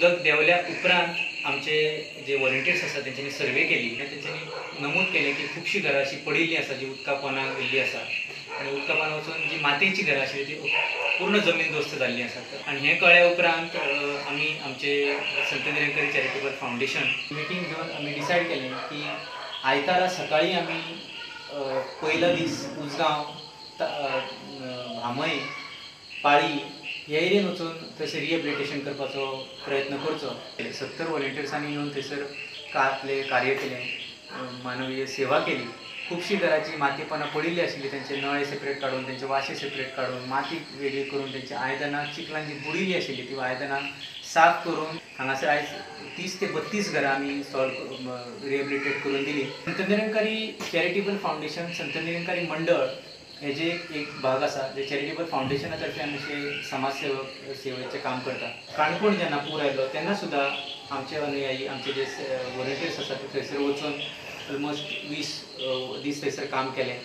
उदक देंवल्या उपरांत आमचे जे वॉलंटियर्स आसा तेंच्यांनी सर्वे केली आनी तेंच्यांनी नमूद केलें की खुबशीं घरां अशीं पडिल्लीं आसा जी उदका पोंदा गेल्लीं आसा आनी उदका पोंदा वचून जी मातयेचीं घरां आशिल्लीं ती पूर्ण जमीन दोस्त जाल्लीं आसात. आनी हें कळ्ळ्या उपरांत आमी आमचे Sant Nirankari charitable foundation meeting घेवन आमी डिसायड केलें की आयतारा सकाळीं आमी पयलो दीस उजगांव, भामय, पाळी ह्या एरियेन वचून थंयसर रिहेबिलिटेशन करपाचो प्रयत्न करचो. 70 वॉलंटियर्सांनी येवन थंयसर आपलें कार्य केलें, मानवीय सेवा केली. खुबशीं घरांची मातयेपणां पडिल्लीं आशिल्लीं तेंचे नळे सेपरेट काडून, तेंचे वाशे सेपरेट काडून, माती वेगळी करून, तेंची आयदनां चिखलान जी बुडिल्लीं आशिल्लीं ती आयदनां साफ करून हांगासर आयज 30 ते 32 घरां आमी सॉल्व रिहेबिलिटेट करून दिली. संत निरंकारी चॅरिटेबल फावंडेशन, संत निरंकारी मंडळ हेजे एक भाग आसा जे चॅरिटेबल फावंडेशना तर्फे आमी अशें समाज सेवेचें काम करता. काणकोण जेन्ना पूर आयलो तेन्ना सुद्दां आमचे अनुयायी, आमचे जे वॉलंटियर्स आसा ते थंयसर वचून ऑलमोस्ट 20 दीस थंयसर काम केलें.